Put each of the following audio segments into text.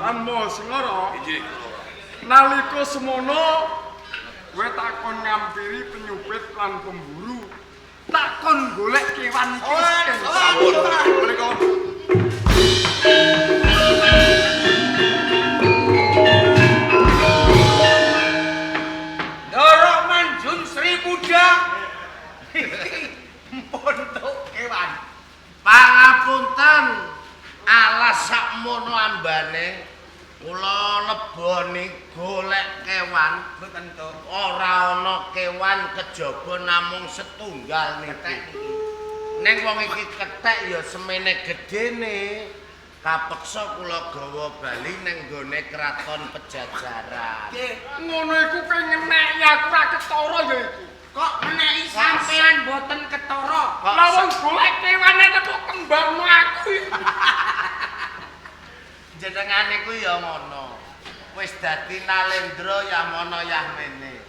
Lan Maha Sengara. Inggih. Nalika semono kowe takon ngampiri penyupit lan pemburu. Takon golek kewan iki. Sampun. Menika. Ndoro Manjun Sri Muda. Mpun tuk kewan. Pangapunten alas sakmono ambane kula leboni golek kewan Mboten tuk. Ora ana kewan kejaba namung setunggal niki. Ning wong iki kethek ya semene gedene. Kapeksa kula gawa bali ning gone kraton Pejajaran. Nggih. Ngono iku kowe ngeneki aku ora ketara ya iki. Kok menehi sampean mboten ketara? Lah wong golek kewane kok kembangno aku iki. Jenengan iku ya ngono. Wis dadi Nalendra Yamana Yahmene.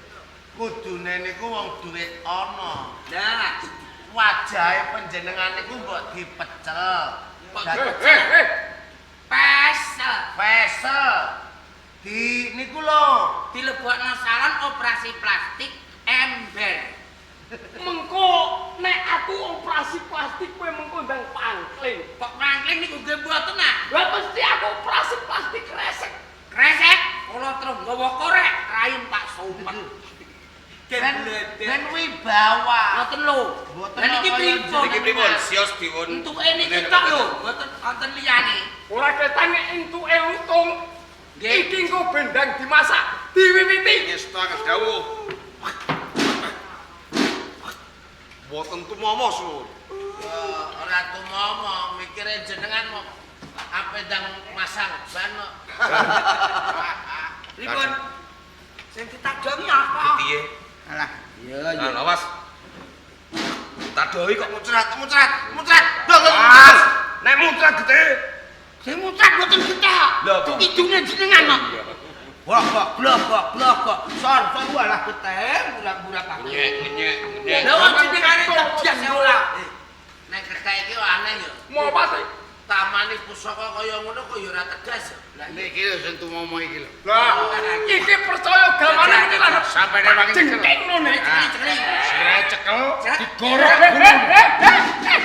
Kudune niku wong duit ana. Lah, Wajahe panjenengan niku mbok dipecel. Pesel. Pesel. Di niku lho. Dilebokno salon operasi plastik ember. Mengko nek aku operasi plastik kowe mengko ndang pangkling. Kok pangkling niku nggih mboten ah? Lah mesti aku operasi plastik kresek. Kresek kula terus nggawa korek raim tak sumpet. Ben wibawa. Ngoten lho. Mboten Lah niki kaya pripun? Niki pripun? Sios diwun. Entuke niki tok lho, mboten wonten liyane. Ora ketang entuke lutung. Nggih. Iki engko bendang dimasak, diwiwiti. Ngestu dawuh. Mboten tumomo suwun. Ora tumomo, mikire jenengan mau ape ndang masang ban kok. Pripun? Sing ditadongi apa? Piye? Alah, iya Nah, awas. Tadohi kok Muncrat, muncrat, muncrat. Lho, lho, Mas, nek muncrat gede. Sing muncrat mboten getih. Lha apa? Kidune jenengan kok. Blok blok blok sor sor walah getih burak-burak aku. Nyek, nyek, nyek. Lah wong jenengane tejas ya ora. Nek kethek iki aneh ya. Mau apa sih? Tamane pusaka kaya ngono kok ya ora tegas ya. Lah niki lho sing tumomo iki lho. Lah, iki percaya gamane iki lah. Sampai nek wangi Jengking ngono iki. Sirahe cekel digorok Eh, eh, eh, eh, eh.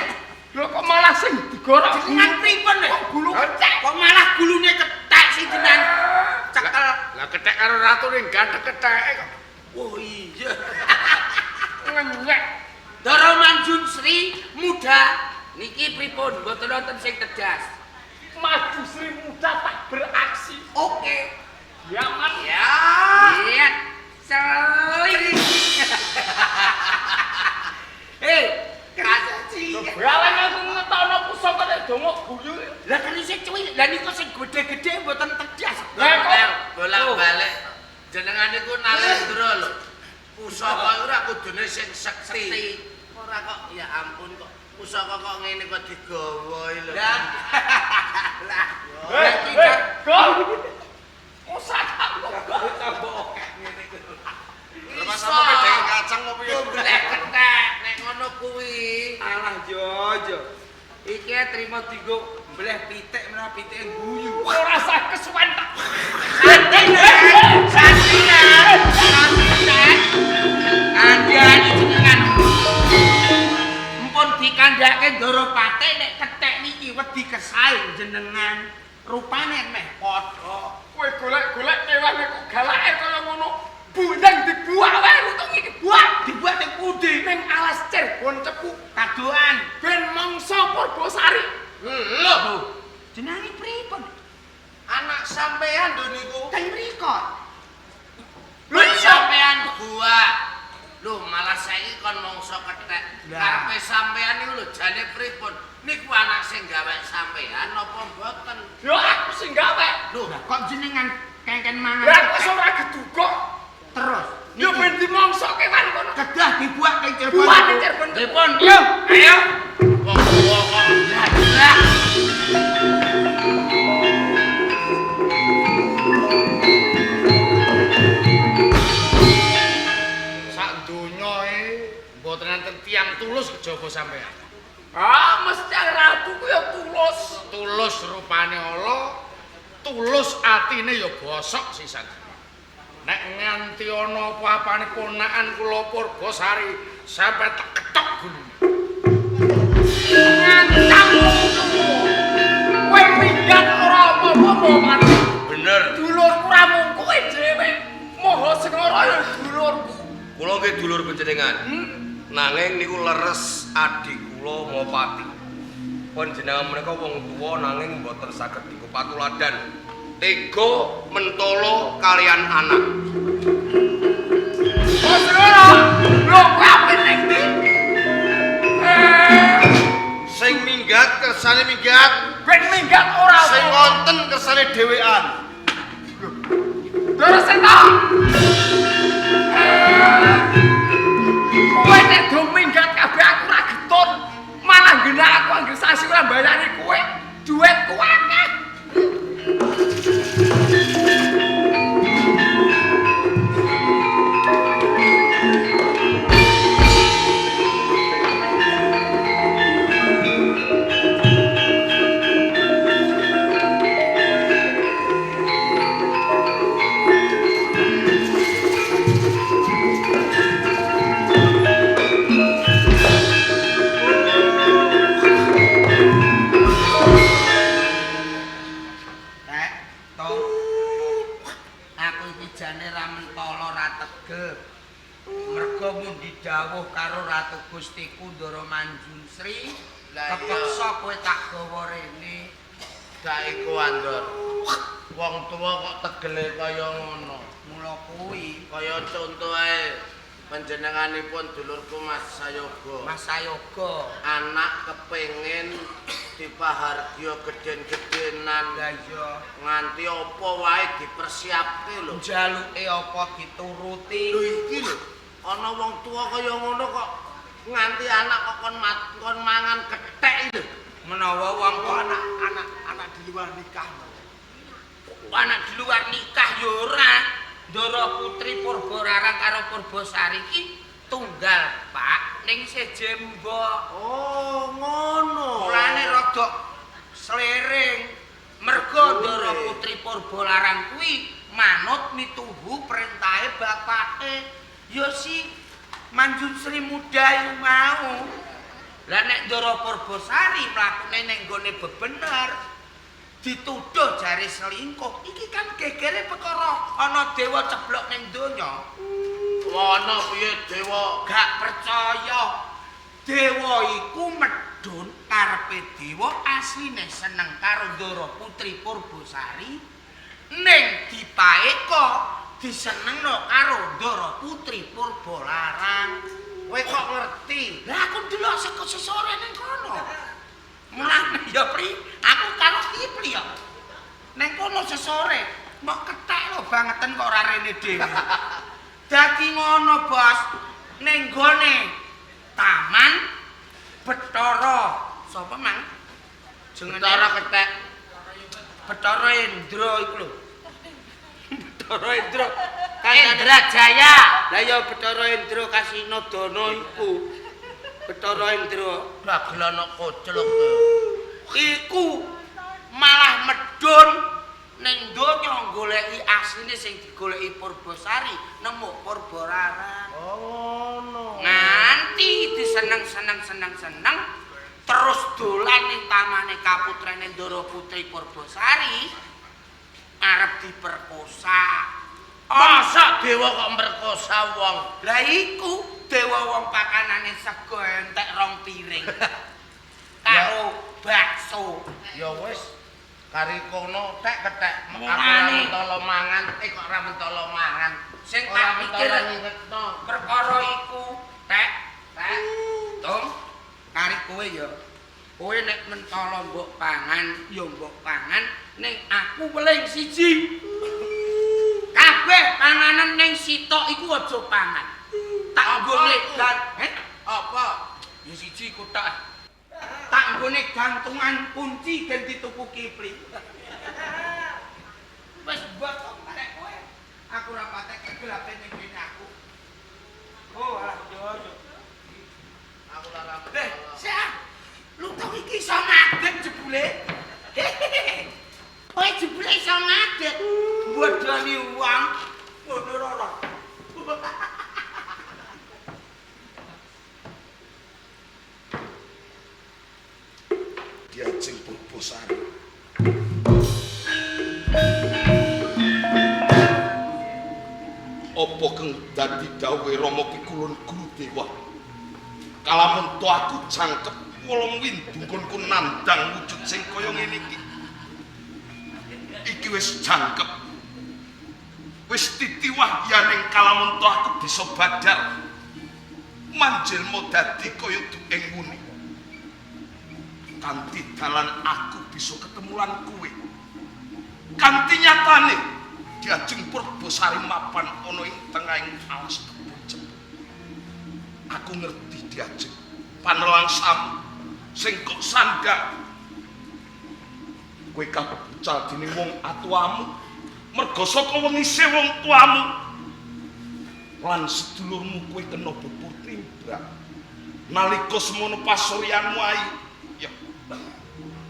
Lho kok malah sing digorok Jenengan pripun lho? Kok gulu kecek? Kok malah gulune kethek sing jenengan cekel. Lah kethek karo ratu ning gandhek ketheke kok. Oh iya. Ngenyek. Ndoro Manjun Sri Muda niki pripun mboten wonten sing tegas. Maju Sri Muda tak beraksi. Oke. Yaman. Ya. Lihat. Celing. Hei, kerasa cilik. Bralan aku ngetokno pusaka nek dongok guyu. Lah kerise cuwi, lah niku sing gede-gede mboten tegas. Lah kok Bolak-balik. Jenengan niku Nalendra lho. Pusaka iku ora kudune sing sekti. Ora kok ya ampun kok pusaka kok ngene kok digawa lho. Lah. Lah. Eh, eh, gol. Pusaka kok. Lepas sama pedeng kacang kok piye? Golek kethek nek ngono kuwi. Alah yo yo. Iki trimo dienggo mbleh pitik menawa pitike guyu. Ora sah kesuwen tak. Santinan, santinan, santinan. Kandhani jenengan. Mpun dikandhake Ndoro Pate nek kethek niki wedi kesaing jenengan. Rupane meh padha. Kowe golek-golek kewan kok galake kaya ngono. Bundang dibuak wae lutung iki buak. Dibuat ning pundi? Ning alas Cirebon Cepu Kadoan. ben mangsa Purbasari. Lho, Jenenge pripun? anak sampean lho niku. Teng mriko. Lho iya. Sampean gua. Lho malah saiki kon mangsa kethek. Lah. Karepe sampean niku lho jane pripun? Niku anak sing gawe sampean napa mboten? Yo aku sing gawe. Lho, Lah kok jenengan kengken mangan? Lah aku wis ora geduga. Terus. Yo ben dimangsa kewan kono. Kedah dibuat ning Cirebon. Buak ning Cirebon. Cirebon. Yo, ayo. wong tuwa kok lah. Sak donya e mboten enten tiyang tulus kejaba sampean. Ah, mesti ratu ku ya tulus. Tulus rupane ala, Tulus atine ya bosok sisan. Nek nganti ana apa-apane ponakan kula Purbasari sampe tak ketok gulune. Ngancam wong tuwa. Kowe minggat ora apa-apa Mopati. Bener. Dulurku ra mung kowe dhewe. Maha Sengara ya dulurku. Kula nggih dulur panjenengan. Nanging niku leres adi kula Mopati. Panjenengan menika wong tuwa nanging mboten saged diku patuladan. Tega mentolo kalian anak. Maha Sengara, lho kowe ape ning ndi? Sing minggat kersane minggat, Ben minggat ora sing apa. wonten kersane dhewean. Ndara Seta. Kowe nek do minggat kabeh aku ora getun. Malah nggenak aku anggere sasi ora mbayani kowe. Duitku akeh. Nek, to. Aku iki jane ra mentala ra tegel. Mergo mundi dawuh karo Ratu Gustiku Ndara Manjungsri, Lah iya. kepeksa kowe tak gawa rene. Gak iku Andor. Wong tuwa kok tegele kaya ngono. Mula kuwi Kaya contoh ae panjenenganipun dulurku Mas Sayoga. Mas Sayoga. Anak kepengin dipahargya gedhen-gedhenan Lah iya, nganti apa wae dipersiapke lho. njaluke apa dituruti. Lho iki lho, ana wong tuwa kaya ngono kok nganti anak kok kon mangan kethek iki lho. Menawa wong Kok anak anak di luar nikah. Anak di luar nikah ya ora. Ndara Putri Purbararang karo Purbasari iki tunggal, Pak, ning seje mbok. Oh, ngono. Mulane rada slering. Mergo Ndara Putri Purbalarang kuwi manut mituhu perintahe bapake. Ya si Manjun Sri Muda iku mau. Lah nek Ndara Purbasari mlakune ning nggone bebener dituduh jare selingkuh. Iki kan gegere perkara ana dewa ceblok ning donya. Ana piye dewa? Gak percaya. Dewa iku medhun karepe dewa asline seneng karo Ndara Putri Purbasari ning dipaeka disenengno karo Ndara Putri Purbalarang. Kowe kok ngerti? Lah aku ndelok saka sesore ning kono. Mulane ya Pri, aku karo Kipli ya. Ning kono sesore, mbok kethek lho bangeten kok ora rene dhewe. Dadi ngono, Bos. Ning gone Taman Bathara. Sapa mang? Jenenge Bathara kethek. Bathara Indra iku lho. Bathara Indra. Indra Jaya. Lah ya Bathara Indra Kasinadana iku. Bathara Indra. Dagelan koclok. Iku malah medhun ning donya goleki asline sing digoleki Purbasari nemu Purbararang. Oh ngono. Nganti diseneng-seneng-seneng-seneng terus dolan ning tamane kaputrane Ndara Putri Purbasari arep diperkosa. Masa dewa kok merkosa wong? Lah iku dewa wong pakanane sego entek rong piring. Karo bakso. Ya wis, kari kono tek kethek aku ora Mulane. mentolo mangan, kok ora mentolo mangan. Sing Ora tak pikir mentolo ngingetno. perkara iku tek tek Tung kari kowe ya. Kowe nek mentolo mbok pangan ya mbok pangan ning aku weling siji. Kabeh panganan ning sitok iku aja pangan. Tak nggone dan Apa? Ya siji iku tok. Tak nggone gantungan kunci ben dituku Kipli. Wis mbok nek kowe. Aku ora patek kegelape ning kene aku. Oh, alah yo yo. Aku lara. Leh, sik ah. Lutung iki iso ngadeg jebule. Hehehe. Kowe jebule iso ngadeg. Bodoni wong ngono ora. Diajeng Purbosari. Apa kang dadi dawuhe Rama Pikulun Gurudewa? Kalamun to aku jangkep wolong windu nggonku nandang wujud sing kaya ngene iki. Iki wis jangkep. Wis titiwahyaning kalamun to aku bisa badar. Manjilma dadi kaya dueng wuni. Kanthi dalan aku bisa ketemu lan kowe. Kanthi nyatane Diajeng Purbosari mapan ana ing tengahing alas kebon jepun. Aku ngerti Diajeng panelangsamu sing kok sandang. Kowe kabucal dening wong atuamu merga saka wengise wong tuamu lan sedulurmu kowe kena bubur timbrak. Nalika semono pasuryanmu ayu. Ya.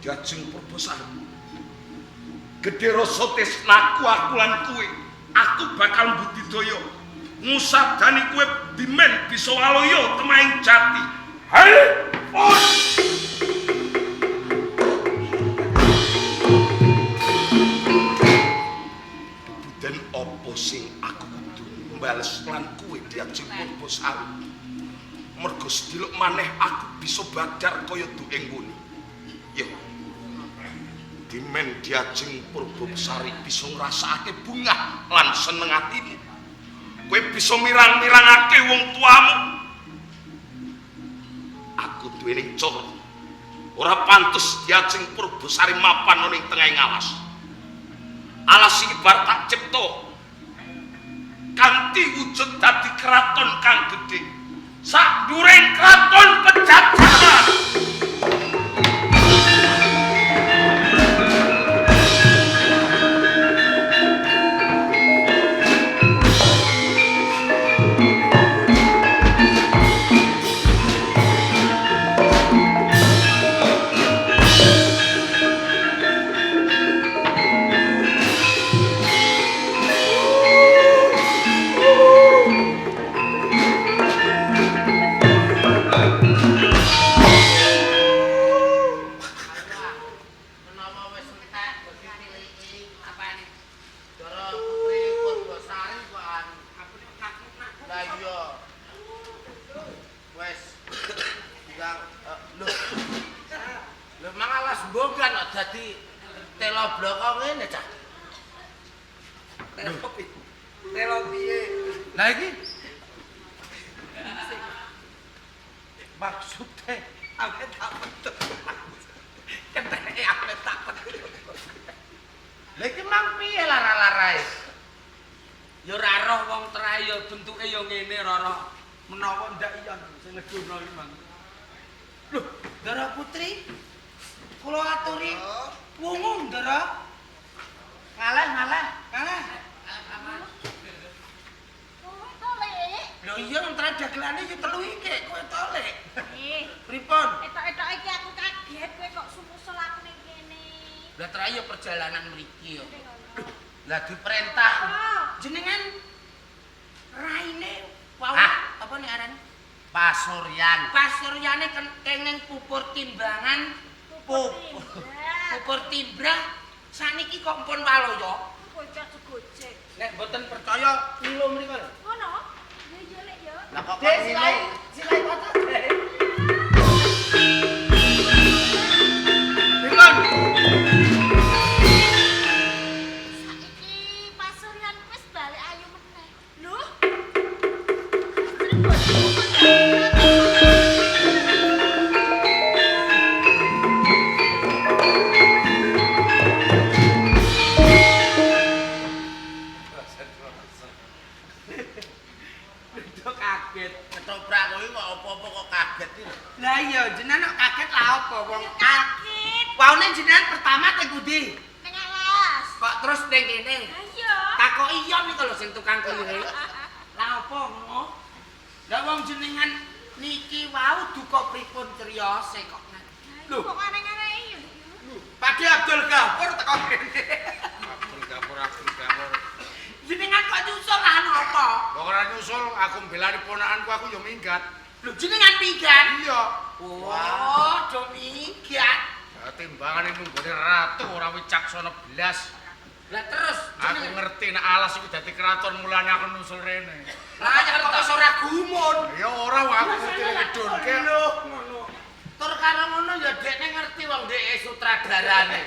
Diajeng Purbosari. Gedhe rasa tresnaku aku lan kowe, aku bakal mbudidaya ngusadani kowe dimen bisa waloya temahing jati. Hai, pun. Bebuden apa sing aku kudu mbales lan kowe Diajeng Purbosari? Mergo sediluk maneh aku bisa badar kaya dueng wuni. Ya. Dimen Diajeng Purbosari bisa ngrasakake bungah lan seneng atimu. Kowe bisa mirang-mirangake wong tuamu. Aku duweni cara. Ora pantes Diajeng Purbosari mapan ana ing tengahing alas. Alas iki bar tak cipta kanthi wujud dadi kraton kang gedhe. Sakduring kraton Pejajaran. Niki wau duka pripun criyose kok. Lho kok aneh-aneh. Pakde Abdul Ghafur teko kene. Abdul Ghafur, Abdul Ghafur. Jenengan kok nyusul lah napa? Kok ora nyusul, aku mbelani ponakanku aku ya minggat. Lho jenengan minggat? Iya. Oh, do minggat. Lah timbangane nunggone ratu ora wicaksana blas. Lah terus aku ngerti nek alas iku dadi kraton mulane aku nusul rene. Lah kok wis ora gumun. Ya ora wong aku ngerti ngedonke. Lho ngono. Tur karo ngono ya dekne ngerti wong dheke sutradarane.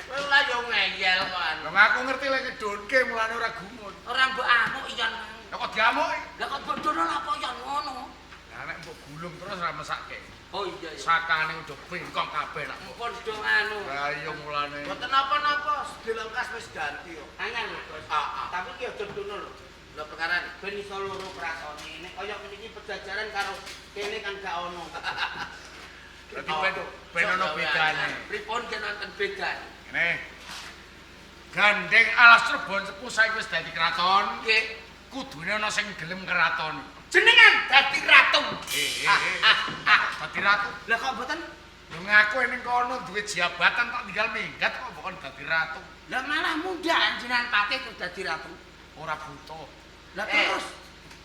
Kowe lah yo ngeyel kok. Lah aku ngerti lek ngedonke mulane ora gumun. Ora mbok amuk iyon. Lah kok diamuki? Lah kok bodono lha apa iyon ngono? Lah nek mbok gulung terus ora mesake. Oh iya iya. Sakane udah bengkong kabeh nak. Mumpun do anu. Lah iya mulane. Mboten napa-napa, sedilengkas wis ganti yo. Anyar lho, Bos. Heeh. Tapi ki aja dono lho. Lho perkarane ben iso loro kratone. Nek kaya ngene iki pejajaran karo kene kan gak ono. Berarti ben ono bedane. Pripun gen wonten bedane? Ngene. Gandeng alas Cirebon Sepuh saiki wis dadi kraton. Nggih. Kudune ana sing gelem kratoni. Jenengan dadi ratu. Dadi ratu. Lah kok mboten? Lho ngaku ning kono duwe jabatan tak tinggal minggat kok mbok kon dadi ratu. Lah malah mundhak jenengan patih terus dadi ratu. Ora butuh. Lah terus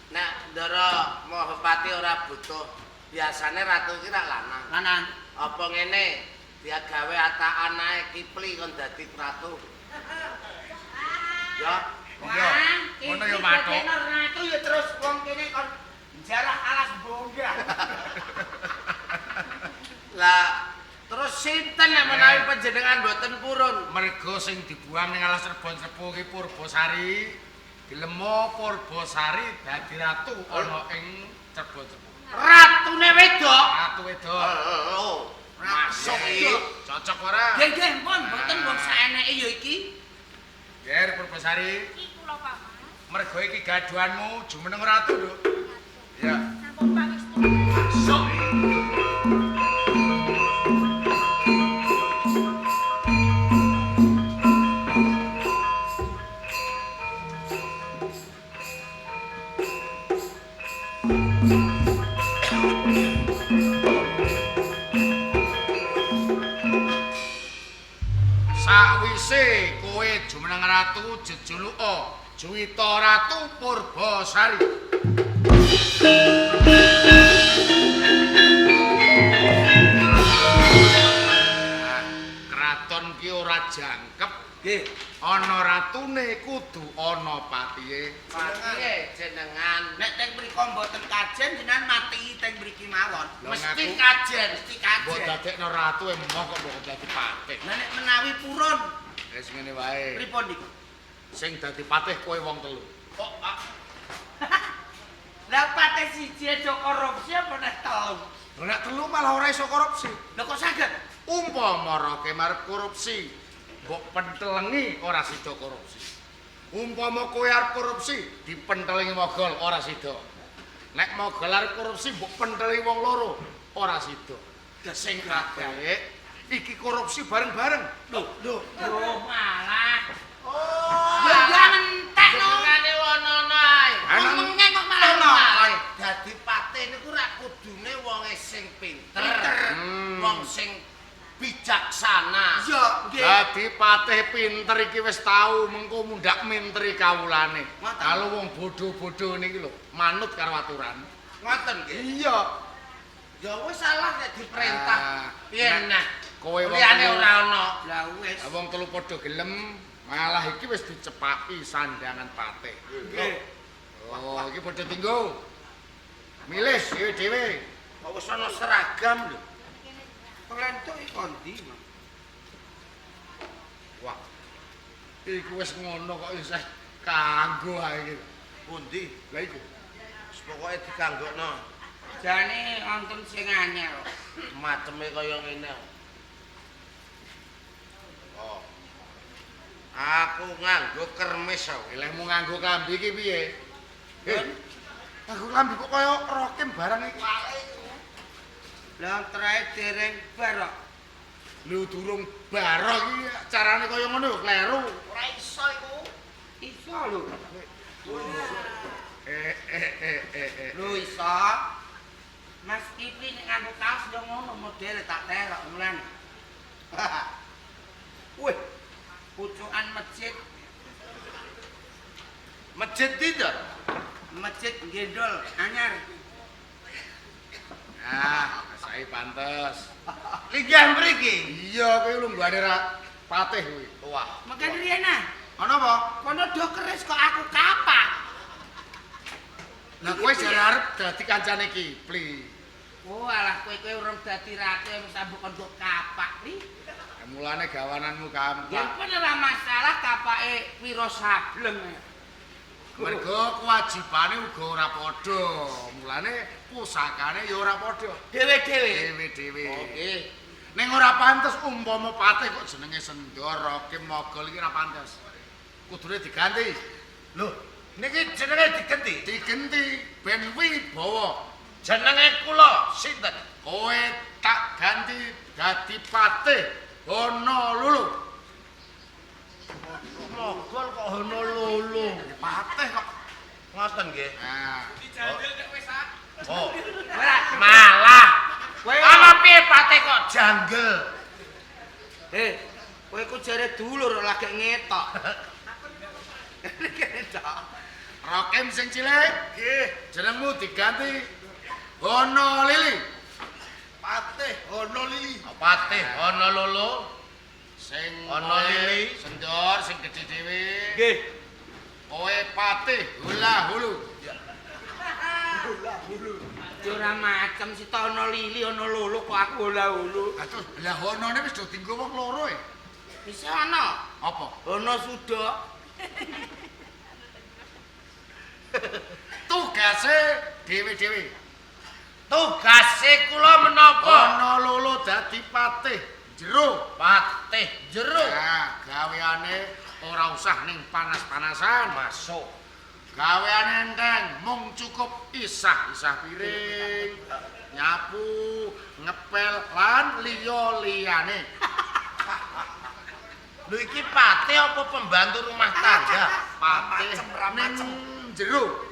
nek Ndara Mahapati ora butuh, biasane ratu iki rak lanang. Lanang. Apa ngene? Dia gawe atakan ae Kipli kon dadi ratu. Ya. Iya. Ngono ya mathuk. Ratu ya terus wong kene kon jarah alas bongga. Lah terus sinten nek menawi panjenengan mboten purun? Mergo sing dibuang ning alas Cirebon Sepuh ki Purbasari, dilemo Purbasari dadi ratu ana ing Cirebon Sepuh. Ratune wedok. Ratu wedok. Masuk iki. Cocok ora? Nggih nggih pun mboten wong saeneke ya iki. Ger Purbasari. Iki kula paman. Mergo iki gaduhanmu jumeneng ratu, Nduk. Iya. Sampun pangestu. Masuk. Sakwise kowe jumeneng ratu jejuluka Juwita Ratu Purbasari. Nah, kraton ki ora jangkep. Nggih. Ana ratune kudu ana patihe. Patihe jenengan. Nek teng mriku mboten kajen jenengan mati teng mriki mawon. Mesti kajen, mesti kajen. Mbok dadekno ratu emoh kok mbok dadi patih. Lah nek menawi purun wis ngene wae. Pripun niku? Sing dadi patih kowe wong telu. Kok Pak? Lah patih siji aja korupsi apa nek telu? Lha nek telu malah ora iso korupsi. Lah kok saged? Umpama roke marep korupsi, mbok pentelengi ora sida korupsi. Umpama kowe arep korupsi, dipentelengi mogol ora sida. Nek mogol arep korupsi mbok pentelengi wong loro ora sida. Sing apik iki korupsi bareng-bareng. Lho, lho, lho malah. Oh, ya entek no. Jenengane wonono ae. Ngomongnya kok malah dadi patih niku rak kudune wonge sing pinter, wong sing bijaksana. Iya, nggih. Dadi patih pinter iki wis tau mengko mundhak minteri kawulane. Kalau wong bodho-bodho niki lho manut karo aturan. Ngoten nggih. Iya. Ya wis salah nek diperintah. Piye nah? Kowe wong liyane ora ana. Lah wis. Wong telu padha gelem, malah iki wis dicepaki sandangan patih. Nggih. Oh, iki padha tinggo. Milih dhewe-dhewe. Kok wis ana seragam lho. Kelentuk iki kondi, Mas. Wah. Iku wis ngono kok isih kanggo ae iki. Pundi? Lah iku. Wis pokoke dikanggokno. Jane wonten sing anyar kok. Maceme kaya ngene. Oh. Aku nganggo kermis aku. Lehmu nganggo klambi iki piye? Nganggo klambi kok kaya rokim barang iki. Lah trae dereng bar kok. Lho durung bar iki carane kaya ngono yo kleru. Ora iso iku. Iso lho. Lho iso. Mas Kipli nek nganggo kaos yo ngono modele tak terok mulane. Pucukan masjid. Masjid ndi to? Masjid Gendol anyar. Ah, sae pantes. Linggih mriki. Iya, kowe lungguhane ra patih kuwi. Wah, Mangkane riyen ah. Ana apa? Kono do keris kok aku kapak. Lah kowe jare arep dadi kancane Kipli. Oh alah kowe urung dadi ratu wis ambek kon mbok kapak li. Ya mulane gawananmu Ya kampak. pun ora masalah kapake Wiro Sableng. Mergo kewajibane uga ora padha. Mulane pusakane ya ora padha. Dhewe-dhewe. Dhewe-dhewe. Oke. Ning ora pantes umpama patih kok jenenge Sendor, Rokim, Mogol iki ora pantes. Kudune diganti. Lho, niki jenenge digenti. Digenti ben wibawa. Jenenge kula sinten? Kowe tak ganti dadi patih Honolulu. Mogol kok Honolulu. Patih kok. Ngoten nggih. Nah, Dijandel nek wis ah. Oh, Ora malah. Kowe Ana piye patih kok janggel? Eh, kowe ku jare dulur kok lagi ngetok. Ngetok. Rokim sing cilik, Nggih, jenengmu diganti Honolili. Patih Honolili. Patih Honolulu. Sing Honolili. Sendor sing gedhe dhewe. Nggih. Kowe patih hula hulu. Ora macem sita ana lili ana lolo kok aku hula-hulu. Lah terus lah honone wis do dinggo wong loro e. Bisa ana. Apa? Ana suda. Tugase dhewe-dhewe. Tugase kula menapa? Honolulu dadi patih jero. Patih jero. Nah, gaweane ora usah ning panas-panasan. Masuk. Gaweane enteng, mung cukup isah-isah piring, nyapu, ngepel lan liya-liyane. Lho iki patih apa pembantu rumah tangga? Patih ning jero.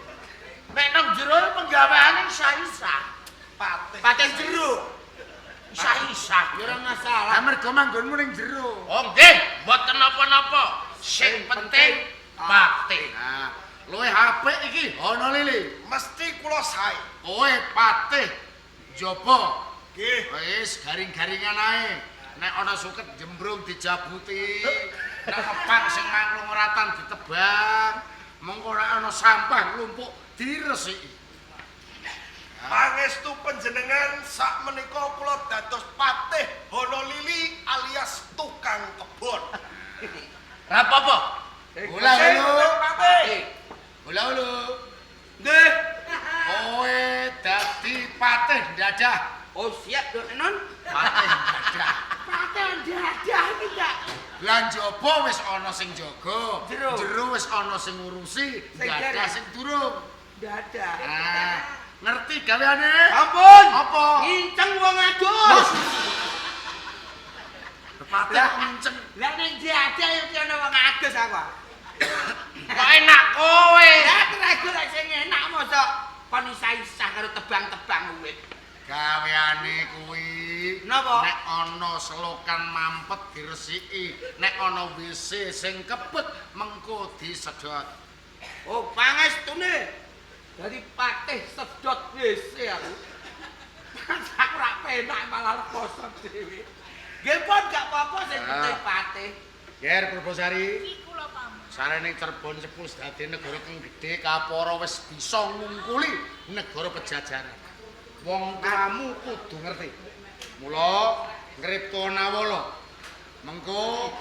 Nek nang jero penggaweane isah-isah. Patih. Patih jero. Isah-isah. Ya ora masalah. Lah mergo manggonmu ning jero. Oh nggih, mboten napa-napa. Sing penting patih. Nah, luwih apik iki Honolili. Mesti kula sae. Kowe patih njaba. Nggih. Wis garing-garingan ae. Nek ana suket jembrung dijabuti. Nek kepang sing mangklung ratan ditebang. Mengko nek ana sampah nglumpuk diresiki. Pangestu panjenengan sak menika kula dados Patih Honolili alias tukang kebon. Ra apa-apa. Hula hulu. Patih. Hula hulu. Nggih. Kowe dadi patih dadah. Oh siap Dok Non. Patih dadah. Patih dadah iki tak. Lah njaba wis ana sing jaga, Jero. jero wis ana sing ngurusi, Sing dadah derek. sing durung. Dadah. Ah, ngerti gaweane? Ampun. Apa? Nginceng wong adus. Patih kok nginceng. Lah nek dadah yo ana wong adus aku. Kok enak kowe. Lah terus golek sing enak mosok kon isah-isah karo tebang-tebang wit. Gaweane kuwi Napa? nek ana selokan mampet diresiki, nek ana WC sing kebet mengko disedot. Oh, pangestune. Dadi patih sedot WC aku. Aku ora penak malah rekoso dhewe. Nggih pun gak apa-apa sing penting patih. Ger Purbosari, Iki kula paman. sarene Cirebon sepuh dadi negara kang gedhe kapara wis bisa ngungkuli negara pejajaran. Wong tuamu kudu ngerti. Mula ngripta nawala. Mengko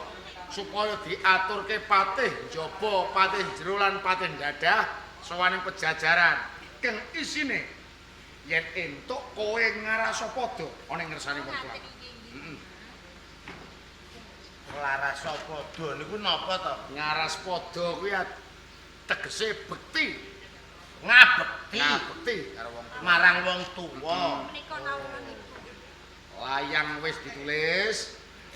supaya diaturke patih njaba, patih jero lan patih dadah sowaning pejajaran. Kang isine yen entuk kowe ngarasa padha ana ing ngersane wong tuamu. Heeh. Laras padha niku napa to? Ngaras padha kuwi tegese bekti. Ngabekti Ngabekti karo wong tuwa. marang wong tuwa. Menika nawulanipun. Layang wis ditulis,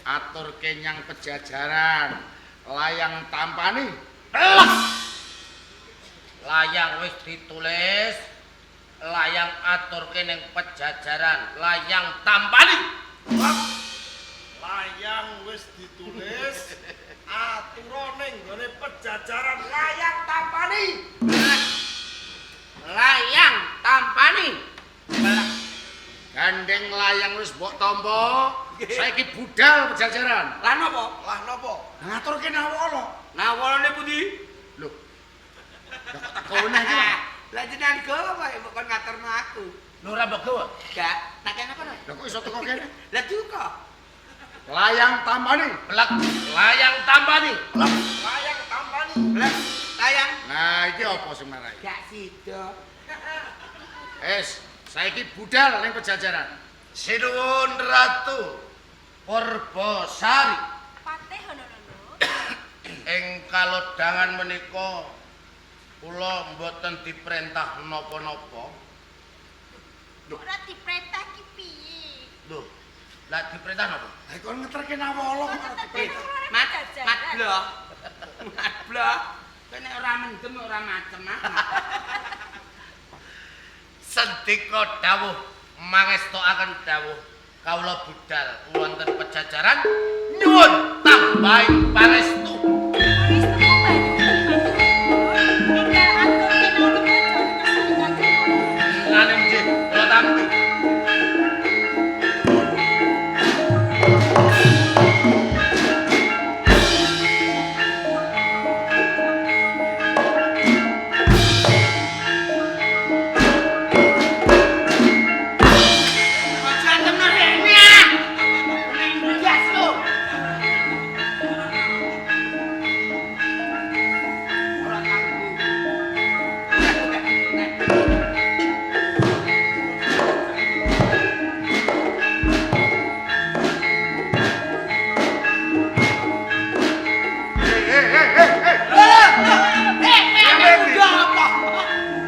aturke nyang pejajaran. Layang tampani. Layang wis ditulis, layang aturke ning pejajaran, layang tampani. Layang wis ditulis, Atura ning gone pejajaran layang tampani. Layang tampani. Gandeng layang wis mbok tampa, saiki budal pejajaran. Lah napa? Lah napa? Ngaturke Nawala. Nawalane pundi? Lho. Lah kok takone iki, Pak? Lah jenengan gawa kok mbok kon ngaturno aku. Lho ora mbok gawa? Gak, tak kene kono. Lah kok iso teko kene? Lah duka. Layang tampani. Blek, layang tampani. Blek. Layang tampani. Blek, layang. Nah, iki apa sing marai? Gak sida. Es, saiki budal ning pejajaran. Sinuwun Ratu Purbasari. Patih Honolono. Ing kalodhangan menika kula mboten diperintah napa-napa. Ora diperintah ki piye? Lho, lah diperintah napa? Lah kon ngeterke Nawala kok ora diperintah. Mat, mat blok. Mat blok. Kowe nek ora mendem ora macem ah. Sendika dawuh mangestokaken dawuh kawula budal wonten pejajaran nyuwun tambahing pangestu. Pangestumu banyu enggal aturke nalika jalan kersane Kanjeng Rama. Lan nggih kula tampi. Aja temen rene ah. Ning bias lho. Ora kanggo. Eh, eh, udah apa?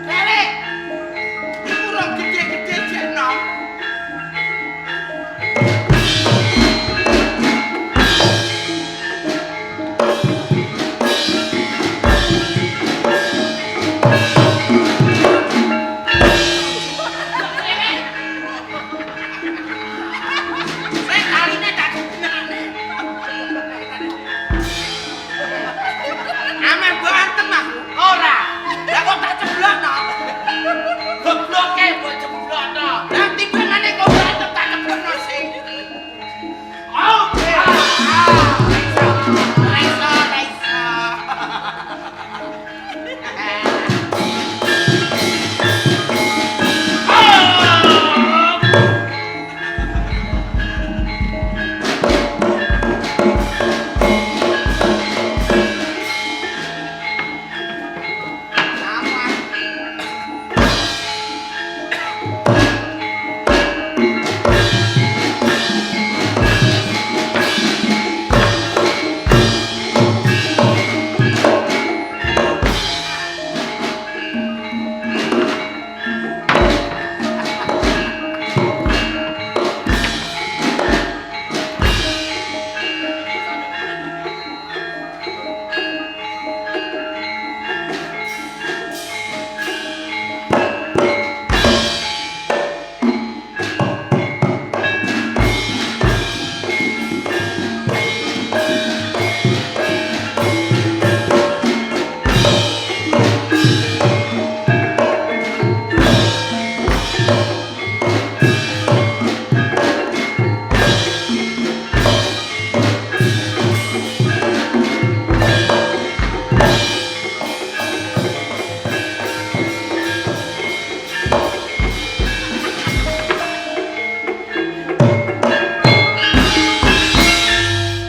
Lele. Iku rong gede-gede jek nom. Saya kaline tak jenengane. Amen bantem aku. Ora. Lah kok tak ceblokno. Gobloke mbok ceblokno. Lah timbangane kok bantem tak ceblokno sing. Oh. Iso, iso.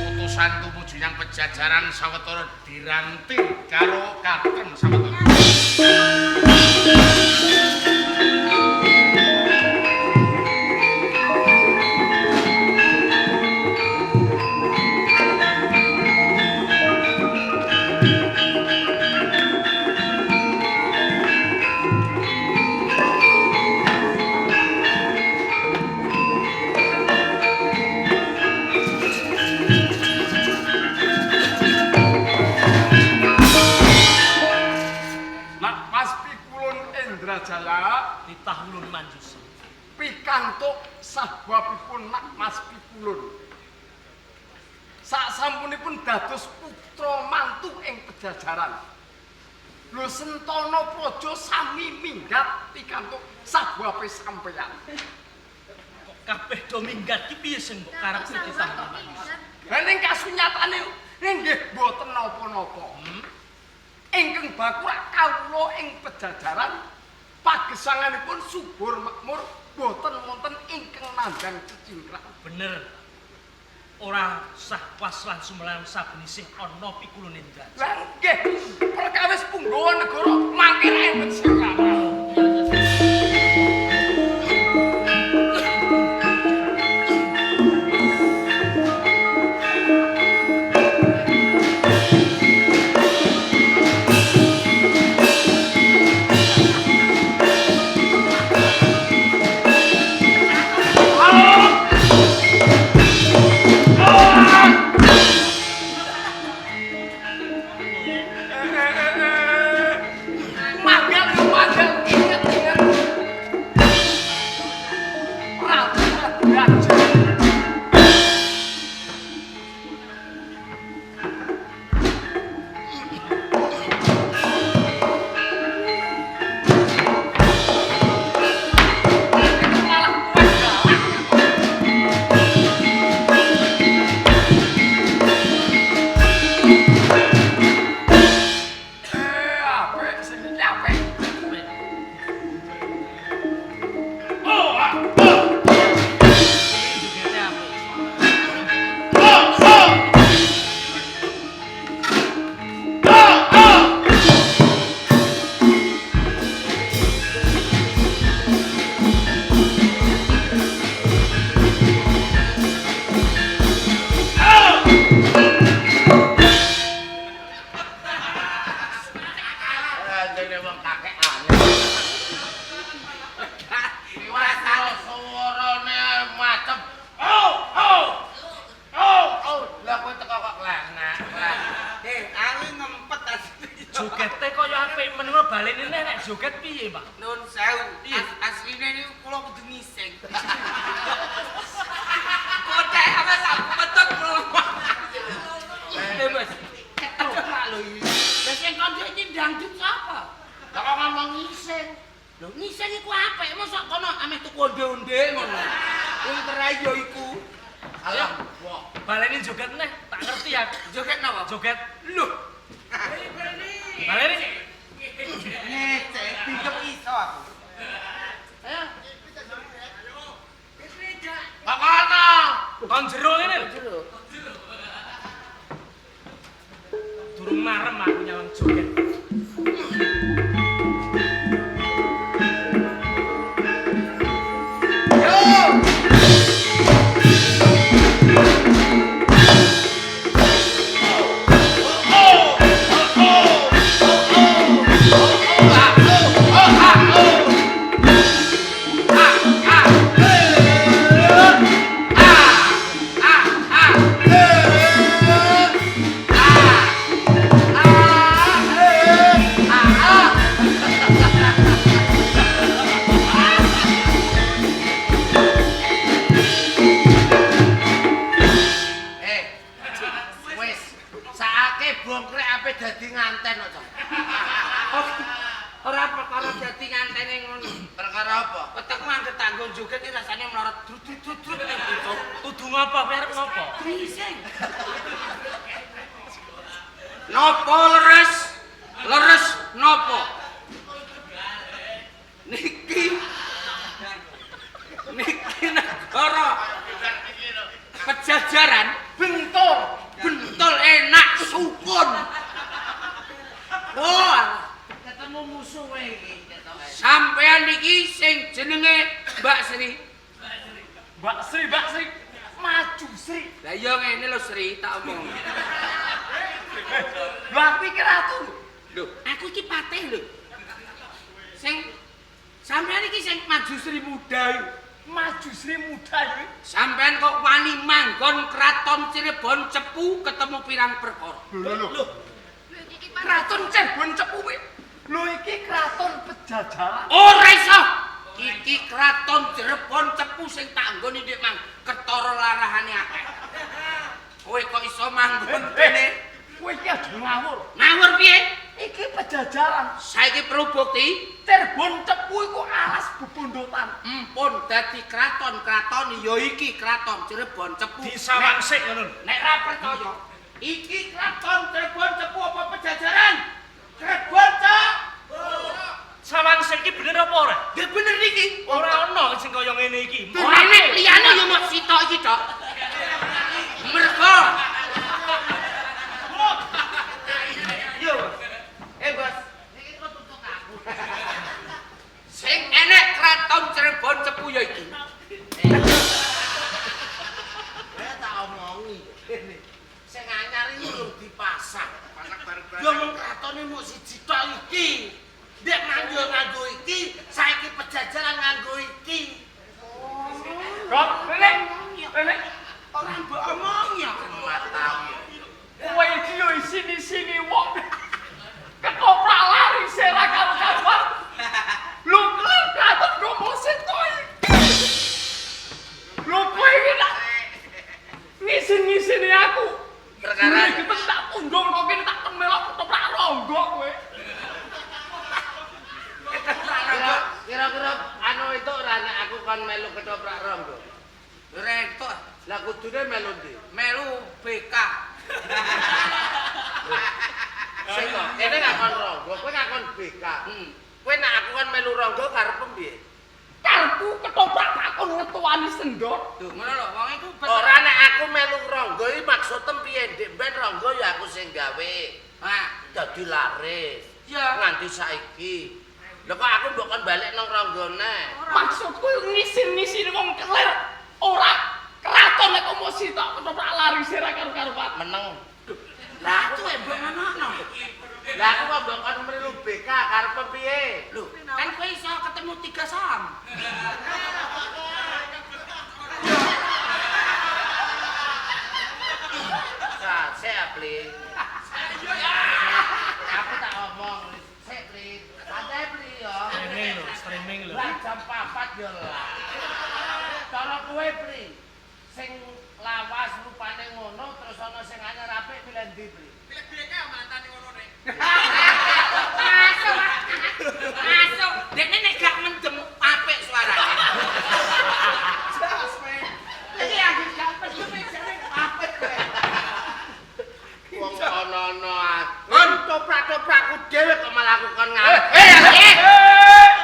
Utusan tumuju nyang pejajaran sawetara diranti karo katen sawetara. Nak Mas Pikulun Indrajaya Titah ulun Manjusri. pikantuk sahwabipun Nak Mas Pikulun. Sak sampunipun dados putra mantu ing Pejajaran. Lho Sentana Praja sami minggat pikantuk sabuape sampeyan. Kok kabeh do minggat ki piye sing mbok karepke ditah? Lah ning kasunyatane nggih mboten napa-napa. Ingkang bakurak kawula ing Pejajaran pagesanganipun subur makmur boten wonten ingkang nandhang cecingkrang. Bener. Ora sah pas lan sumelang saben isih ana pikulune ndrajat. Lah nggih, perkawis punggawa negara mangke ra enten sekawan. Jogete kaya apik men ngono balene nek joget piye, Pak? Nun sewu. Asline niku kula kudu ngising. Kotek apa sak metut kula. Mas. Ketok lho iki. Lah sing kondo iki dangdut sapa? Lah kok ngomong ngising? Lho ngising iku apik, mosok kono ameh tuku onde-onde ngono. Wong terai yo iku. Ayo, baleni joget neh, tak ngerti ya. Joget napa? Joget. Lho. Baleni. Ngece, pingkem iso aku. Ayo. Kok kono? Kon jero ngene lho. Durung marem aku nyawang joget. Nopo leres? Leres nopo? Niki niki negara Pejajaran Bentul, bentul enak sukun. Wah, ketemu musuhe iki ketoke. Sampean niki sing jenenge Mbak Sri. Mbak Sri, Mbak Sri, maju Sri. Lah iya ngene lho Sri, tak omong. Lho aku iki ratu. Lho, aku iki patih lho. Sing sampean iki sing maju Sri muda iki. Maju Sri muda iki. Sampean kok wani manggon kraton Cirebon Cepu ketemu pirang perkara. Lho lho. Kraton Cirebon Cepu kuwi. Lho iki kraton Pejajaran. Ora iso. Iki kraton Cirebon Cepu sing tak nggoni ndek mang ketara larahane akeh. Kowe kok iso manggon kene? Kowe iki aja ngawur. Ngawur piye? Iki Pejajaran. Saiki perlu bukti. Cirebon Cepu iku alas bebondotan. Empun dadi kraton-kraton ya iki kraton Cirebon Cepu. Disawang sik ngono. Nek ra percaya, iki kraton Cirebon Cepu apa Pejajaran? Cirebon Cepu. Sawang sik iki bener apa ora? Ya bener iki. Ora ono sing kaya ngene iki. Ora nek liyane ya mok sitok iki tok. Mergo. Yo. Bos, Niki kok tutuk aku. Sing enek kraton Cirebon Cepu ya iki. Kowe tak omongi. Sing anyar iki urung dipasang. Pasang bareng-bareng. Ya mung kratone mung siji tok iki. Ndek nganggo nganggo iki, saiki Pejajaran nganggo iki. Kok rene? Rene. Ora mbok omong ya. Matamu. Kowe iki yo isini-sini wong. Ketoprak lari sera karo karuan. Lho kelir kraton gomo seto iki. Lho kowe iki tak ngisin-ngisini aku. Perkara- iki tak pundung kok kene tak melok ketoprak ronggo kowe. Kira-kira anu itu ora nek aku kon melu ketoprak ronggo. Ora entuk. Lah kudune melu ndi? Melu BK. Sing kok kene ngakon ronggo, kowe ngakon BK. Kowe nek aku kon melu ronggo karepmu piye? Karepku ketoprak takon ngetuani sendok. Lho ngono lho, wong iku Ora nek aku melu ronggo iki maksudem piye? Ndek ben ronggo ya aku sing gawe. Ha, Dadi laris. ya Nganti saiki. Lha kok aku mbok kon balik nang ronggo neh. Maksudku ngisin-ngisini wong kelir ora kraton nek omo sitok ketoprak lari sera karo karuan. Meneng. Lah aku mbok ngono. Lah aku kok mbok kon melu BK karepe piye? Lho, kan kowe iso ketemu 3 saham. Sik, Pli. Aku tak omong, sik, Pli. Santai, Pli ya. Streaming lho, streaming lho. Lah jam 4 ya lah. Cara kowe, Pli. Sing lawas rupane ngono terus ana sing anyar apik pilih ndi, Pli? Pilih BK mantane ngono nek. Masuk. Masuk. Dekne nek gak mendem apik suarane. Jas kowe. Iki aku gak mendem jane apik kowe. Wong ana-ana ngon toprak-toprakku dhewe kok malah aku kon ngarep.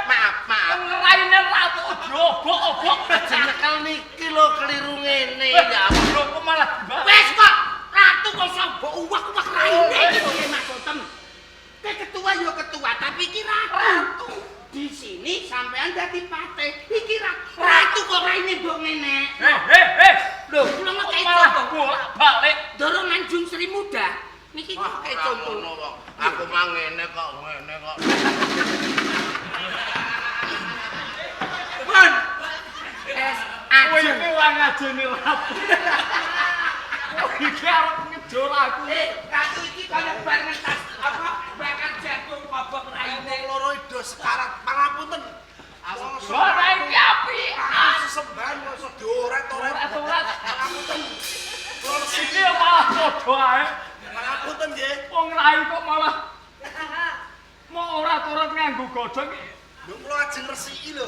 Maaf, maaf. Ngraine ratu diobok-obok. Aja nyekel niki lho keliru ngene ya ampun. Lho kok malah dibahas. Wes kok ratu kok iso mbok uwak-uwak raine iki piye maksudem? Kowe ketua ya ketua, tapi iki ratu. Di sini sampean dadi patih. Iki ratu. Ratu kok raine mbok ngene. Lho, kula ngekeki Malah contoh. bolak-balik. Ndoro Manjung Sri Muda niki Wah, kula kei ora contoh. ngono kok. Aku mah ngene kok, ngene kok. Pun. Es Kowe ajeng. iki ora ngajeni ratu. Kowe iki arep ngejor aku. Ratu iki kaya bar ngentas apa bakar jagung kobok raine. Wong loro do sekarat, pangapunten. Ora iki apik. Sesembahan kok dioret-oret. Ora-ora. Pangapunten. Kula Iki ya malah padha ae. Pangapunten nggih. Wong rai kok malah mau ora-ora nganggo godhong iki. Lho kula ajeng resiki lho.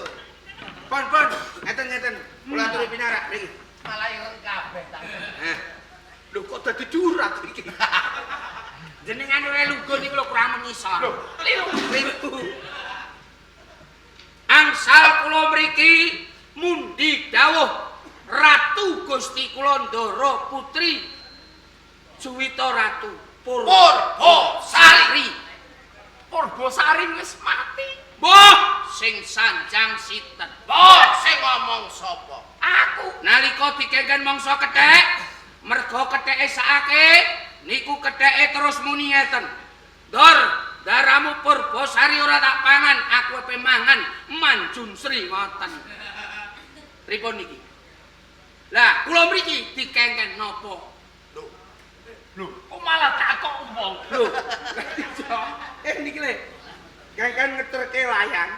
Pon, pon, ngeten-ngeten. Kula aturi pinarak mriki. Malah ireng kabeh tak. Lho kok dadi durat iki? Jenengan ora lugu niku lho kurang mengisor. Lho, kliru. Kliru. Angsal kula mriki mundi dawuh Ratu Gusti kula Ndara Putri Juwita Ratu Purbasari. Purbasari wis mati. Mbah sing sanjang sinten? Mbah sing ngomong sapa? Aku nalika dikengken mangsa kethek, merga ketheke sakake niku ketheke terus muni ngeten. Ndor, daramu Purbasari ora tak pangan, aku ape mangan Manjun Sri ngoten. Pripun niki? Lah, kula mriki dikengken napa? Lho, kok malah takok wong. Lho, Niki lho. Kengken ngeterke layang.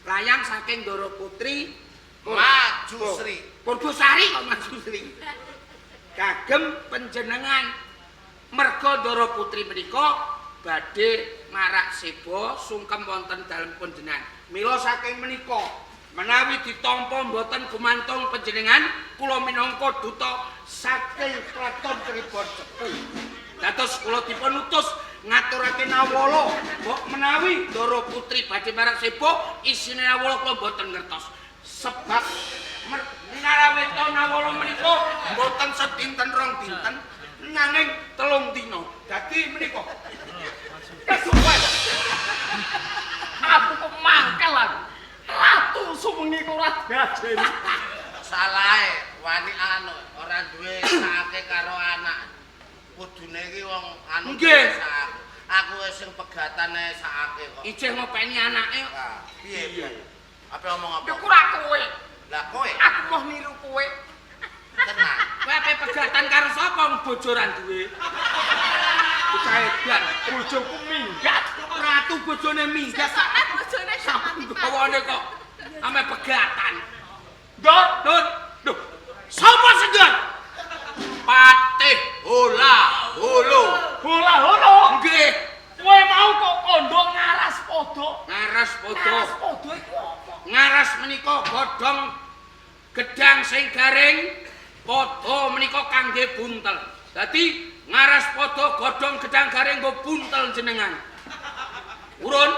Layang saking Ndara Putri Maju Sri. Purbasari kok Manjun Sri. Kagem panjenengan. Merga Ndara Putri menika badhe marak seba sungkem wonten dalem panjenengan. Mila saking menika menawi ditampa mboten gumantung panjenengan, kula minangka duta saking Kraton Cirebon Cepu. Dados kula dipun utus ngaturake nawala, mbok menawi Ndara Putri badhe marak seba, isine nawala kula mboten ngertos. Sebab naraweta nawala menika mboten sedinten rong dinten, nanging 3 dina. Dadi menika kesuwen. Aku kok mangkel aku. Ratu suwengi kok ora diajeni. Salahe wani anu ora duwe sakake karo anak. Kudune iki wong anu nggih. Aku wis sing pegatane sakake kok. Ijeh ngopeni anake kok. Piye piye? Ape omong apa? Iku ora kowe. Lah kowe? Aku moh niru kowe. Tenang. Kowe ape pegatan karo sapa wong bojo ra duwe? Bocah edan, bojoku minggat. Ratu bojone minggat. Sesaat bojone mati. Gawane kok ame pegatan. Ndon, Nun, lho. Sapa sendon? Patih Hola Holo. Hola holo. Nggih. Kowe mau kok kandha ngaras padha. Ngaras padha. Ngaras padha iku apa? Ngaras menika godhong gedang sing garing, padha menika kangge buntel. Dadi ngaras padha godhong gedang garing nggo buntel jenengan. Urun.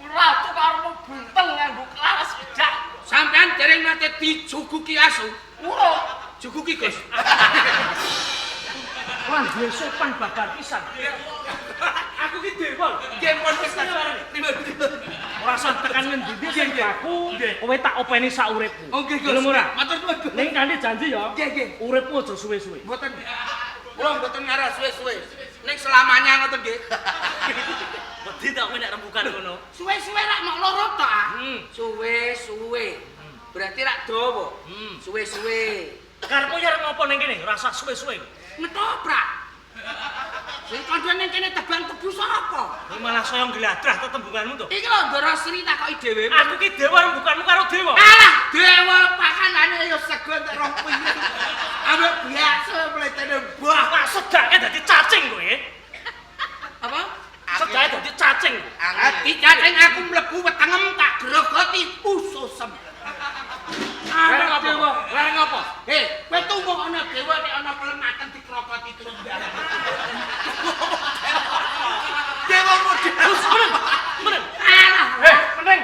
Ratu karo buntel nganggo klaras gedang. Sampean dereng nate dijuguki asu. Urun. Juguki, Gus. Wah, duwe sopan babar pisan. Aku ki dewa. Nggih, pun wis. Ora usah tekan ngendi-endi sing baku, kowe tak openi sak uripmu. Oh nggih, Gus. Gelem ora? Matur nuwun, Gus. Ning kanthi janji ya. Nggih, nggih. Uripmu aja suwe-suwe. Mboten. Kula mboten ngarah suwe-suwe. Ning selamanya ngoten nggih. Wedi tak kowe nek rembukan ngono. Suwe-suwe rak mok loro tok ah. Suwe-suwe. Berarti rak dawa. Suwe-suwe. Karepmu ya arep ngopo ning kene? Ora usah suwe-suwe. Ngetoprak. Sing kandha ning kene tebang tebu sapa? Kowe malah saya ngladrah tetembunganmu to. Iki lho Ndara Sri takoki dhewe. Aku ki dewa rembukanmu karo dewa. Alah, dewa pakanane ya sego entek rong piring. Ambek biasa mletene mbah. Wah, sedake dadi cacing kowe. Apa? Sedake dadi cacing. Dadi cacing aku mlebu wetengem tak grogoti ususem. Ana dewa, Lah ngopo? Hei, kowe tumbuh ana dewa nek ana pelematen dikrokoti tunggal. Dewa model. Wis meneng. Meneng. Alah, Eh, meneng.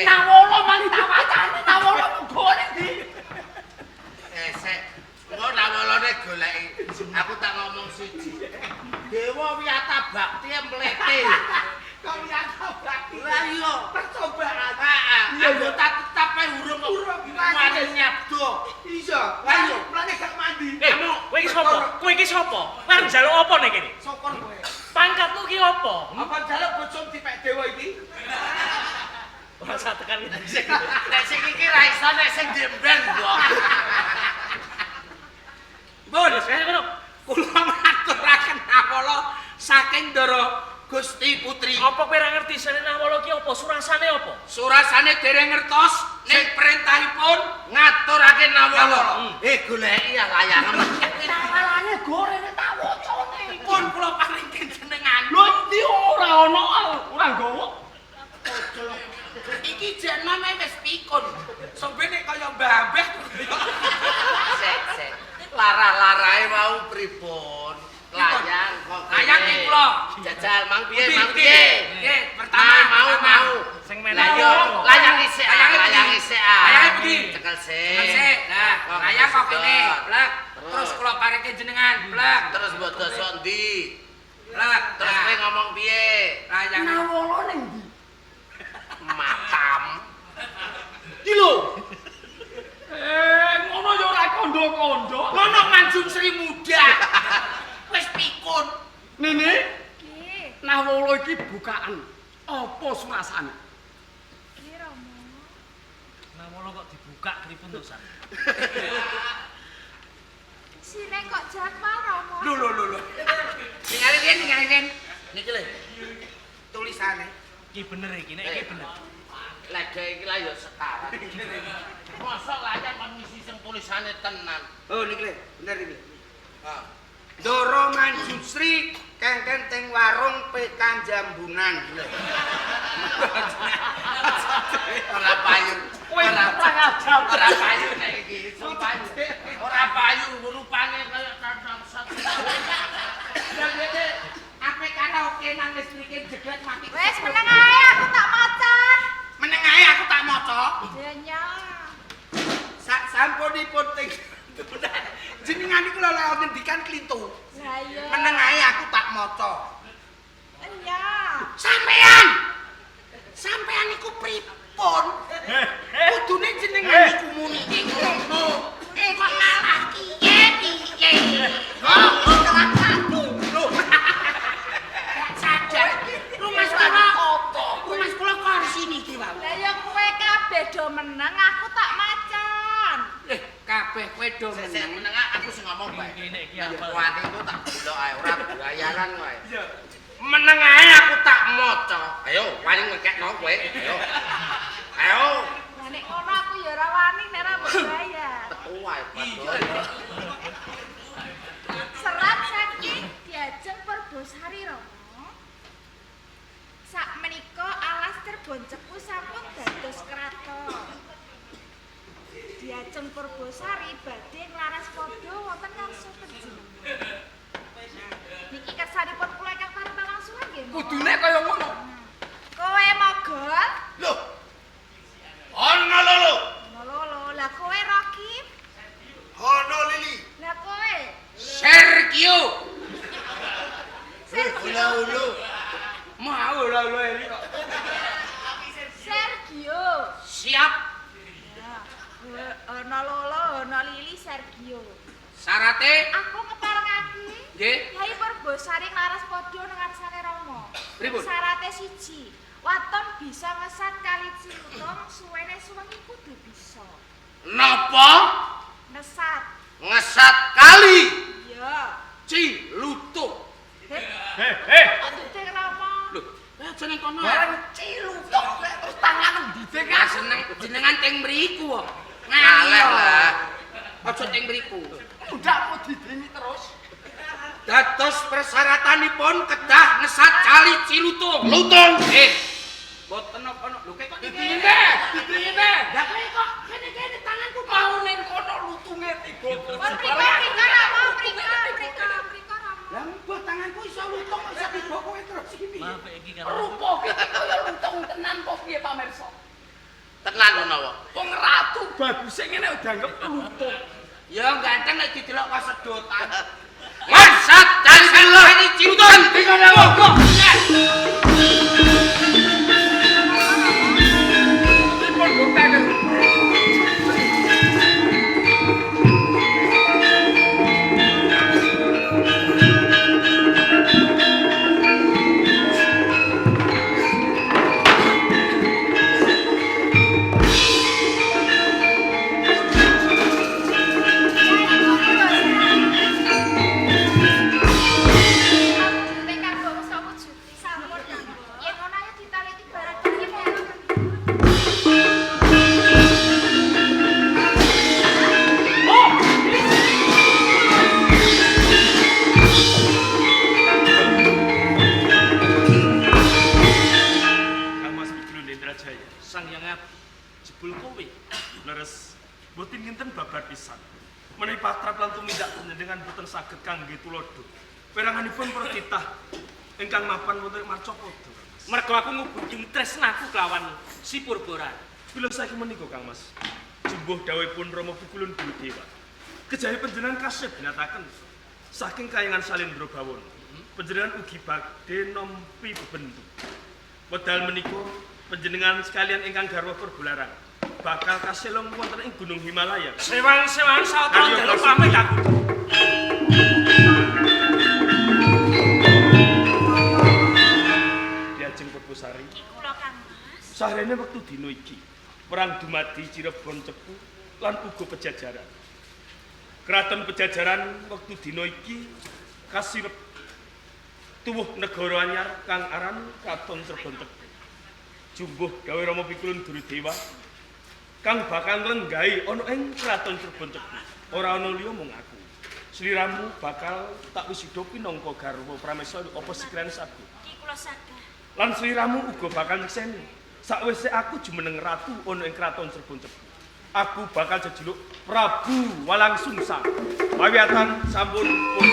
Nawala mang tak wacane, nawala munggone ndi? Sek. Engko nawalane goleki. Aku tak ngomong siji. Dewa Wiyata Bakti mlete. Kok Wiyata Bakti? Lah iya, percobaan. Heeh. Anggota tetap ae urung kok. Wani nyabdo. Iya. Lah iya, mulane gak mandi. Eh, kowe iki sapa? Kowe iki sapa? Kowe arep njaluk apa ning kene? Syukur kowe. Pangkatmu ki apa? Apa njaluk bojomu dipek dewa iki? Ora usah tekan ngene. Nek sing iki ra iso nek sing demben kok. Mbun, Wis kaya ngono. kula ngaturaken nawala saking Ndara Gusti Putri. Apa kowe ora ngerti sene nawala ki apa? Surasane apa? Surasane dereng ngertos ning perintahipun ngaturake nawala. Eh goleki ya layangan. Nawalane gorene tak wacane. Pun kula paringke jenengan. Lho endi ora ana ora nggawa. Iki jek nome wis pikun. Sombene kaya mbah-mbah. Sek sek. Lara-larae mau pripun? Layang kok. Layang iki kula. Jajal mang piye mang piye? Nggih, pertama mau mau. Sing menek. Lah yo layang isik, layang isik. Layange pundi? Cekel sik. Cekel sik. Lah, layang kok kene. Blek. Terus kula paringke jenengan, blek. Terus mbok doso ndi? Blek. Terus kowe ngomong piye? Layang. Nawala ning ndi? Matam. Iki lho. Ngono ya ora kondo-kondo. Ngono Manjung Sri Muda. Wis pikun. Nini, Nggih. Nawala iki bukaan. Apa surasane? Nggih, Rama. Nawala kok dibuka pripun to, San? Sire kok jadwal, Rama. Lho lho lho lho. Ningali riyen, ningali riyen. Niki lho. Tulisane. Iki bener iki, nek iki bener. Lek Cedhek iki lah ya sekarat. Mosok layan kon ngisi sing tulisane tenan. Oh niki lho, bener iki. Ha. Ndoro Manjusri kengken teng warung PK Jambunan. Ora payu. Kowe kurang ajar. Ora payu nek iki, sumpah. Ora payu rupane kaya kantong sat. Lah dene ape karaoke nang listrike jeget mati. Wes meneng ae aku tak macan. Meneng ae aku tak maca. Jenya. Sak sampunipun teng jenengan iku lho lek ngendikan klintu. Lah iya. Meneng ae aku tak maca. Iya. Sampean. Sampean iku pripun? Kudune jenengan iku muni ngono. Eh kok malah kiye piye? Oh, ora satu. Lho. Gak sadar. Rumas kula Rumas kula kursi niki wae. Lah ya kowe kabeh do meneng aku tak macan. Eh, kabeh kowe do Sik sik meneng. meneng aku sing ngomong bae. Ngene iki apa? Kuwati itu tak delok ae ora bayaran kowe. Meneng ae aku tak maca. Ayo wani ngekekno kowe. Ayo. Ayo. Lah nek ngono aku ya ora wani nek ora mbok bayar. Tetu wae padha. Serat saking Diajeng Purbosari Rama. Sakmenika alas Cirebon Cepu sampun dados kraton. Diajeng Purbosari badhe nglaras padha wonten ngarsa panjenengan. Niki kersanipun kula ingkang pareng pawangsulan nggih. Mbok. Kudune kaya ngono. Kowe mogol, Lho. Ana lolo. ngono lho. Lah kowe Rokib, Ana Lili. lah kowe Sergio. Sergio. Ulu. Mau lho lho ini kok. Sergio. Siap. Ya, ana lolo, ana Lili Sergio. Syarate Aku ngeparengake nggih. Yai Purbosari nglaras padha nang ngarsane Rama. Pripun? Syarate siji, waton bisa ngesat kali Cilutung suwene suwengi kudu bisa. Napa? Nesat. Ngesat kali Iya. Cilutung. Heh, Heh, heh. kok duding Rama? Lho, aja ning kono. Barang cilutung lek terus tangan diding Lah seneng jenengan teng mriku kok. Ngaleh lah. Aja teng mriku. Mundakmu didingi terus. Dados persyaratanipun kedah ngesat kali Cilutung. Lutung. Eh. Boten napa-napa. Lho kok Didingi teh, didingi teh. Lah kowe kok kene-kene tanganku Mau ning kono lutunge tiga. Pun mriko mriko Rama, mriko mriko mriko Rama. Lah mbah tanganku iso lutung iso tiba kowe terus iki piye? Maaf iki karo Rupa iki kaya lutung tenan apa piye pamirsa? Tenan menawa. Wong ratu baguse ngene dianggep lutung. Ya ganteng nek didelok kok sedotan. Ngesat kali Cilutung. Monggo. Dipun bukteni. Kang Mas Wigrun Indrajaya. Sang Hyang Abdi. Jebul kowe. Leres boten ngenten babar pisan. Menawi patrap lan tumindak panjenengan boten saged kangge tuladha. Peranganipun para titah ingkang mapan wonten ing Marcapada. Kang Mas. Mergo aku ngubungi tresnaku kelawan si Purborani. Bila saiki menika Kang Mas, jumbuh dawuhipun Rama Pukulun Dewa. Kejawi panjenengan kasih binataken saking kayangan Salindra Bawana. Panjenengan ugi badhe nampi bebendu. Wedal menika panjenengan sekalian ingkang garwa Purbolarang bakal kaselong wonten ing Gunung Himalaya. Sewang-sewang sawetara Ayo, dalu Mas. pamit aku. Diajeng Purbosari. Kula Kang Mas. Sahrene wektu dina iki perang dumadi Cirebon Cepu lan uga Pejajaran. Kraton Pejajaran wektu dina iki kasirep tuwuh negara anyar kang aran Kraton Cirebon Cepu. Jumbuh gawe Rama Pikulun Guru Dewa kang bakal nglenggahi ana ing Kraton Cirebon Cepu. Ora ana liya mung aku. Sliramu bakal tak wisuda pinangka garwa Pramesa apa sikirane sagu. Ki kula sadar. Lan sliramu uga bakal nyekseni. Sakwise aku jumeneng ratu ana ing Kraton Cirebon Cepu, aku bakal jejuluk Prabu Walangsungsang. Pawiyatan sampun pun.